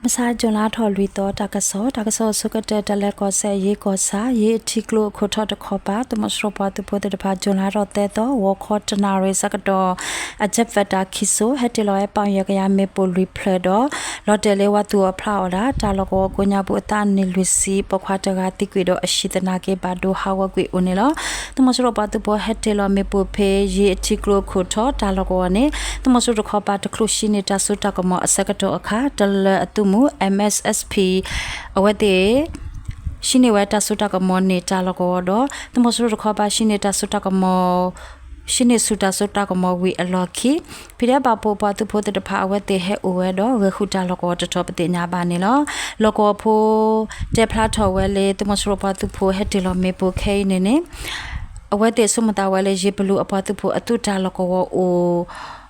မုၢ်ဆါ ကၠူၤလါထီၣ်လွံၢ်သီ တၢ်ကစီၣ်, တၢ်ကစီၣ်အဆိကတၢၢ် တလဲၤကီၢ်စဲၣ် ယ့ကီၢ်ဆၣ် ယ့အထံကျိအခိၣ်ထီၣ်တခီပၤ သုးမီၤစိရိၤပှၤသုးဖိသ့ၣ်တဖၣ် ကၠူၤလါထီၣ်သၢသီ ဂီၤခီတနၣ်ရံၣ်ဆၢကတီၢ် အ jet fighter ခံစိၤ ဟဲတ့ၢ်လီၤဝဲ ပီၣ်ယဲၢ်ကယၤမ့ၣ်ပိၢ်လွံၢ်ဖျၢၣ်ဒီး လီၤတဲာ်လၢဝၤသူၣ်အီၤဖျးအီၤဒၣ် တၢ်လီၢ်ကဝီၤကိးညါပူၤ အသးနံၣ်လွံၢ်ဆံ ပိာ်ခွါတဂၤသံကွံာ်ဒီး အဟံၣ်သနာ်က့ ဘၣ်ဒိဟးဂီၤကွံာ်အိၣ်န့ၣ်လီၤ. သုးမီၤစိရိၤပှၤသုးဖိဟဲတ့ၢ်လီၤမ့ၣ်ပိၢ်ဖဲ ယ့အထံကျိအခိၣ်ထီၣ် တၢ်လီၢ်ကဝီၤန့ၣ် သုးမီၤစိရိၤတခီပၤတချုးဟံးန့ၢ်တၢ်စိတၢ်ကမီၤအဆၢကတီၢ်အခါ တလၢၤအသုးမုၢ် MSSP အဝဲသ့ၣ် ဟံးန့ၢ်ဝဲတၢ်စိတၢ်ကမီၤန့ၣ် တၢ်လီၢ်ကဝီၤဒီး သုးမီၤစိရိၤတခီပၤဟံးန့ၢ်တၢ်စိတၢ်ကမီၤ ဟံးန့ၢ်ဆူၣ်တၢ်စိတၢ်ကမီၤဝံၤအလီၢ်ခံ ဖံးဒဲးဘၣ်ပိာ်ပှၤသုးဖိသ့ၣ်တဖၣ် အဝဲသ့ၣ်ဟဲအိၣ်ဝဲဒီး ဂဲၤဃုာ်တၢ်လီၢ်ကဝီၤတတီၤပသ့ၣ်ညါဘၣ်န့ၣ်လီၤ. လီၢ်ကဝီၤဖိ တဲဖျါထီၣ်ဝဲလၢ သုးမီၤစိရိၤပှၤသုးဖိဟဲတ့ၢ်လီၤမ့ၣ်ပိၢ်ခဲအံၤန့ၣ်န့ၣ် အဝဲသ့ၣ်ဆိကမိၣ်သးဝဲလၢ ယ့ပလူၤအပှၤသုးဖိအသုးတၢ်လီၢ်ကဝီၤအိၣ်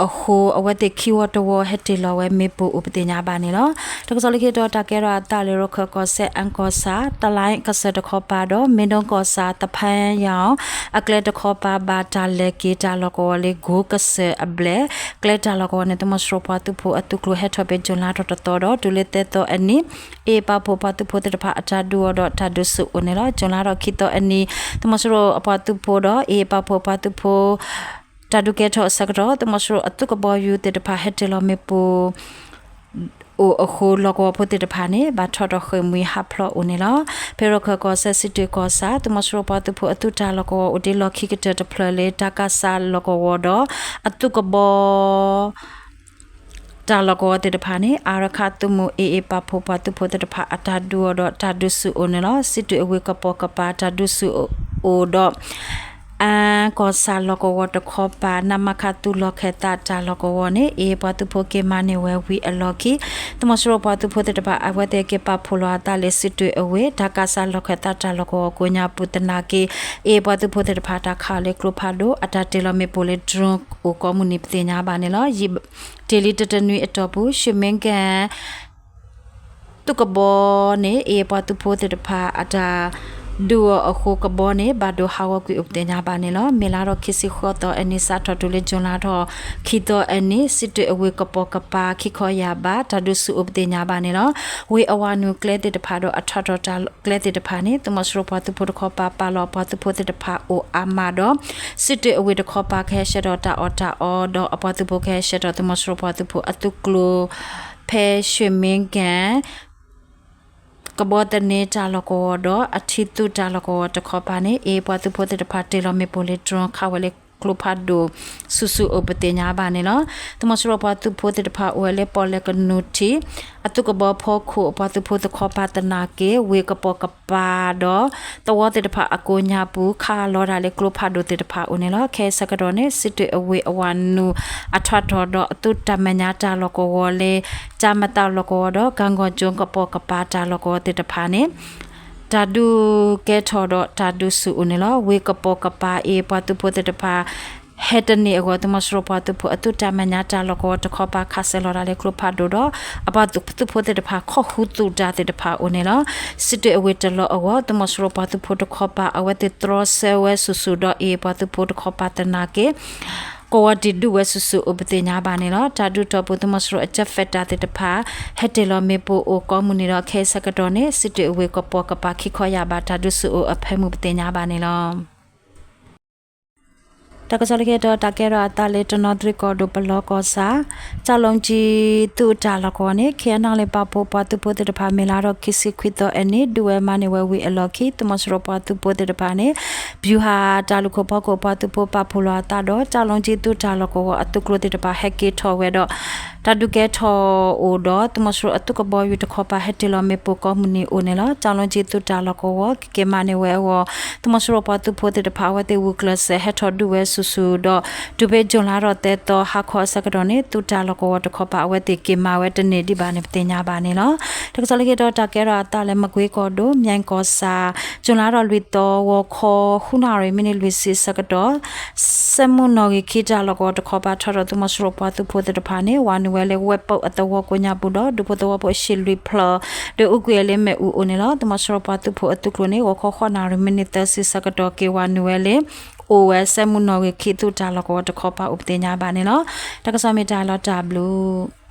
အဃိ အဝဲသ့ၣ်ခံဝီတဝီဟဲတ့ၢ်လီၤဝဲမ့ၣ်ပိၢ်အိၣ်ပသ့ၣ်ညါဘၣ်န့ၣ်လီၤ. တၢ်ကစီၣ်လၢခံတီၤ တၢ်ကဲထီၣ်အသးလၢ ရခၢၣ်ကီၢ်စဲၣ် အၣ်ကီၢ်ဆၣ် တလါကစၢၢ်တခီပၤဒီး မ့ၢ်ဒိကီၢ်ဆၣ် သဖန်းယၤ အကျဲတခီပၤ ဘၣ်တၢ်လဲၤက့ၤတၢ်လီၢ်ကဝီၤလၢ ဂိကစၢၢ်အဘျဲၣ် ကျဲတၢ်လီၢ်ကဝီၤန့ၣ် သုးမီၤစိရိၤပှၤသုးဖိအသုးကျိၤဟဲထီၣ်ဖဲ ကၠူၤလါထီၣ်တသီဒီး တုၤလၢသၢသီအနံၤ အ့ၣ်ပာ်ဖှိၣ်ပှၤသုးဖိသ့ၣ်တဖၣ်အတၢ်ဒုးအီၤဒီး တၢ်ဒုးဆူၣ်အိၣ်န့ၣ်လီၤ. ကၠူၤလါထီၣ်ခံသီအနံၤ သုးမီၤစိရိၤအပှၤသုးဖိဒီး အ့ၣ်ပာ်ဖှိၣ်ပှၤသုးဖိ တၢ်ဒုးကဲထီၣ်အဆၢကတီၢ် သုးမီၤစိရိၤအသုးကဘီယူၤသ့ၣ်တဖၣ် ဟဲတ့ၢ်လီၤမ့ၣ်ပိၢ် အိၣ်အဃိ လီၢ်ကဝီၤဖိသ့ၣ်တဖၣ်န့ၣ် ဘၣ်ထီၣ်ဒီးဃ့ၢ်မှံဟးဖျိးအိၣ်န့ၣ်လီၤ. ဖဲရခၢၣ်ကီၢ်စဲၣ် စံးတွ့ကီၢ်ဆၣ် သုးမီၤစိရိၤပှၤသုးဖိအသုးတၢ်လီၢ်ကဝီၤအိၣ်ဒံးလီၢ်ခံကတၢၢ်တဖျၢၣ်လၢ တၢ်ကးစၢ်လီၢ်ကဝီၤဒီး အသုးကဘီ တၢ်လီၢ်ကဝီၤသ့ၣ်တဖၣ်န့ၣ် အါရခၣ်သုးမုၢ် အ့ၣ်အ့ၣ်ပာ်ဖှိၣ်ပှၤသုးဖိသ့ၣ်တဖၣ် အတၢ်ဒုးအီၤဒီးတၢ်ဒုးဆူၣ်အိၣ်န့ၣ်လီၤ. စံးတွ့အဝ့ၢ်ကပိာ်ကပၤ တၢ်ဒုးဆူၣ်အိၣ်ဒီး အၣ်ကီၢ်ဆၣ်လီၢ်ကဝီၤတခီပၤ နမခ သုးလီၢ်ခၢၣ်သးတၢ်လီၢ်ကဝီၤန့ၣ် အ့ၣ်အ့ၣ်ပှၤသုးဖိက့ၤမၤန့ၢ်ဝဲဝံၤအလီၢ်ခံ သုးမီၤစိရိၤပှၤသုးဖိသ့ၣ်တဖၣ် အဝဲသ့ၣ်က့ၤပာ်ဖှိၣ်လီၤအသးလၢ စံးတွ့အဝ့ၢ် တၢ်ကးစၢ်လီၢ်ခၢၣ်သးတၢ်လီၢ်ကဝီၤကိးညါပူၤသနာ်က့ အ့ၣ်အ့ၣ်ပှၤသုးဖိသ့ၣ်တဖၣ် တၢ်ခးအီၤလၢကျိဖးဒိၣ် အတၢ်တ့ၢ်လီၤမ့ၣ်ပိၢ်လၢ drone အိၣ်ကိးမုၢ်နံၤပသ့ၣ်ညါဘၣ်န့ၣ်လီၤ. ယံာ်တ့ၢ်လံတတနွံအတီၢ်ပူၤ ရွှေမင်းဂံ သုးကဘီန့ၣ် အ့ၣ်အ့ၣ်ပှၤသုးဖိသ့ၣ်တဖၣ် အတၢ်ဒုးအီၤအဃိ ကဘီန့ၣ် ဘၣ်ဒိဟးဂီၤကွံာ်အိၣ်ပသ့ၣ်ညါဘၣ်န့ၣ်လီၤ. မ့ၢ်လါထီၣ်ခံဆံဃိးသီအနံၤ စးထီၣ်တုၤလၢ ကၠူၤလါထီၣ်ခံသီအနံၤ စံးတွ့အဝ့ၢ်ကပိာ်ကပၤ ခံခီယၢ်ဘး တၢ်ဒုးဆူၣ်အိၣ်ပသ့ၣ်ညါဘၣ်န့ၣ်လီၤ. ဝ့ၢ်အဝၤနုာ်ကျဲသ့ၣ်တဖၣ်ဒီး အထီၣ်တီၢ်တၢ်ကျဲသ့ၣ်တဖၣ်န့ၣ် သုးမီၤစိရိၤပှၤသုးဖိတခီပၤ ပာ်လီၤပှၤသုးဖိသ့ၣ်တဖၣ်အိၣ်အါမးဒီး စံးတွ့အဝ့ၢ်တခီပၤ ကဟဲဆှၢထီၣ်တၢ်အီၣ်တၢ်အီဒီး အပှၤသုးဖိကဟဲဆှၢထီၣ် သုးမီၤစိရိၤပှၤသုးဖိအသုးကျိၤ ဖဲ ရွှေမင်းဂံ ကဘီသန့တၢ်လီၢ်ကဝီၤဒီး အထံသုးတၢ်လီၢ်ကဝီၤတခီပၤန့ၣ် အ့ၣ်အ့ၣ်ပှၤသုးဖိသ့ၣ်တဖၣ် တ့ၢ်လီၤမ့ၣ်ပိၢ်လၢ drone ခးဝဲလၢကျိဖးဒိၣ် ဆူၣ်ဆူၣ်အိၣ်ပသ့ၣ်ညါဘၣ်န့ၣ်လီၤ. သုးမီၤစိရိၤပှၤသုးဖိသ့ၣ်တဖၣ် အိၣ်ဝဲလၢ ပီၣ်လဲၣ်ကနူၤထံး အသုးကဘီဖီခိၣ် အပှၤသုးဖိတခီပၤသနာ်က့ ဝ့ၢ်ကပိာ်ကပၤဒီး သဝီသ့ၣ်တဖၣ်အကိးညါပူၤ ခးလီၤတၢ်လၢကျိဖးဒိၣ်သ့ၣ်တဖၣ်အိၣ်န့ၣ်လီၤ. ခဲအံၤဆၢကတီၢ်န့ၣ် စံးတွ့အဝ့ၢ်အဝၤနုာ် အထီၣ်တီၢ်ဒီး အသုးတၢ်မဲာ်ညါတၢ်လီၢ်ကဝီၤလၢ တၢ်မသးလီၢ်ကဝီၤဒီး ကၣ်ကီၤကၠိကပိာ်ကပၤတၢ်လီၢ်ကဝီၤသ့ၣ်တဖၣ်န့ၣ် တၢ်ဒုးကဲထီၣ်ဒီးတၢ်ဒုးဆူၣ်အိၣ်န့ၣ်လီၤ. ဝ့ၢ်ကပိာ်ကပၤ အ့ၣ်အ့ၣ်ပှၤသုးဖိသ့ၣ်တဖၣ် ဟဲတန့ၢ်အဂီၢ် သုးမီၤစိရိၤပှၤသုးဖိအသုးတၢ်မဲာ်ညါတၢ်လီၢ်ကဝီၤတခီပၤ ခးစဲၤလီၤတၢ်လၢကျိဖးဒိၣ်ဒီး အပှၤသုးဖိသ့ၣ်တဖၣ် ခိးဃုသူၣ်တၢ်သ့ၣ်တဖၣ်အိၣ်န့ၣ်လီၤ. စံးတွ့အဝ့ၢ်တလီၢ်အဂီၢ် သုးမီၤစိရိၤပှၤသုးဖိတခီပၤ အဝဲသ့ၣ်တြီဆၢဝဲဆူၣ်ဆူၣ်ဒီး အ့ၣ်အ့ၣ်ပှၤသုးဖိတခီပၤသနာ်က့ ကဝီၤတံၢ်ဒုးဝဲဆူၣ်ဆူၣ်အိၣ်ပသ့ၣ်ညါဘၣ်န့ၣ်လီၤ. တၢ်ဒုးတီၢ်ပူၤ သုးမီၤစိရိၤအ jet fighter သ့ၣ်တဖၣ် ဟဲတ့ၢ်လီၤမ့ၣ်ပိၢ်အိၣ်ကိးမုၢ်နံၤဒီး ခဲအံၤဆၢကတီၢ်န့ၣ် စံးတွ့အဝ့ၢ်ကပိာ်ကပၤခံခီယၢ်ဘး တၢ်ဒုးဆူၣ်အိၣ်အဖၢမုၢ်ပသ့ၣ်ညါဘၣ်န့ၣ်လီၤ. တၢ်ကစီၣ်လၢခံတီၤ တၢ်ကဲထီၣ်အသးလၢ တနီသရံၣ်ကီၢ်ဒိၣ် ပလီကီၢ်ဆၣ် ကၠီၣ်လူကၠံ သုးတၢ်လီၢ်ကဝီၤန့ၣ် ခ့ၣ်အဲၣ်နီၣ်လ့ၣ် ပာ်ဖှိၣ်ပှၤသုးဖိသ့ၣ်တဖၣ် မ့ၢ်လါထီၣ်ခံဆံခွံသီအနံၤ ဒုးဝဲမၤန့ၢ်ဝဲဝံၤအလီၢ်ခံ သုးမီၤစိရိၤပှၤသုးဖိသ့ၣ်တဖၣ်န့ၣ် ဗျူဟာတၢ်လုၢ်ခိၣ်ဖီခိၣ်ပှၤသုးဖိပာ်ဖှိၣ်လီၤအသးဒီး ကၠီၣ်လူကၠံသုးတၢ်လီၢ်ကဝီၤအသုးကျိၤသ့ၣ်တဖၣ် ဟဲက့ၤထီၣ်ဝဲဒီး တၢ်ဒုးကဲထီၣ်အိၣ်ဒီး သုးမီၤစိရိၤအသုးကဘီယူၤတခီပၤ ဟဲတ့ၢ်လီၤမ့ၣ်ပိၢ်ကိးမုၢ်နံၤအိၣ်န့ၣ်လီၤ. ကၠီၣ်လူကၠံသုးတၢ်လီၢ်ကဝီၤ ကက့ၤမၤန့ၢ်ဝဲအဂီၢ် သုးမီၤစိရိၤပှၤသုးဖိသ့ၣ်တဖၣ် အဝဲသ့ၣ်ဂုာ်ကျဲးစၢးဟဲထီၣ်ဒုးဝဲဆူၣ်ဆူၣ်ဒီး တုၤဖဲ ကၠူၤလါထီၣ်သၢသီ ဟါခီအဆၢကတီၢ်န့ၣ် သုးတၢ်လီၢ်ကဝီၤတခီပၤ အဝဲသ့ၣ်က့ၤမၤဝဲတန့ၢ်ဒံးဘၣ်န့ၣ် ပသ့ၣ်ညါဘၣ်န့ၣ်လီၤ. တၢ်ကစီၣ်လၢခံတီၤ တၢ်ကဲထီၣ်အသးလၢ မကွ့ကီၢ်ဒိၣ် မၠဲၣ်ကီၢ်ဆၣ် ကၠူၤလါထီၣ်လွံၢ်သီ ဂီၤခီ ဃုနၣ်ရံၣ် မံးနံးလွံၢ်ဆံအဆၢကတီၢ် စဲးမုၢ်နီၣ်ဂံၢ်ခံတၢ်လီၢ်ကဝီၤတခီပၤ ထီၣ်ဒီးသုးမီၤစိရိၤပှၤသုးဖိသ့ၣ်တဖၣ်န့ၣ် ဝၤနုာ်ဝဲလၢဝဲပူၤအသဝီကိးညါပူၤဒီး ဒူဖိသဝီဖိအဟံၣ်လွံၢ်ဖျၢၣ် ဒီးအူကွံာ်အီၤလၢမ့ၣ်အူအိၣ်န့ၣ်လီၤ. သုးမီၤစိရိၤပှၤသုးဖိအသုးကျိၤန့ၣ် ဂီၤခီဃိးနၣ်ရံၣ် မံးနံးသၢဆံအဆၢကတီၢ် က့ၤဝၤနုာ်ဝဲလၢ အိၣ်ဝဲစဲးမုၢ်နီၣ်ဂံၢ်ခံသုးတၢ်လီၢ်ကဝီၤတခီပၤအိၣ်ပသ့ၣ်ညါဘၣ်န့ၣ်လီၤ. တၢ်ကစီၣ်မ့ၢ်တၢ်လီၤတၢ်ဘျုး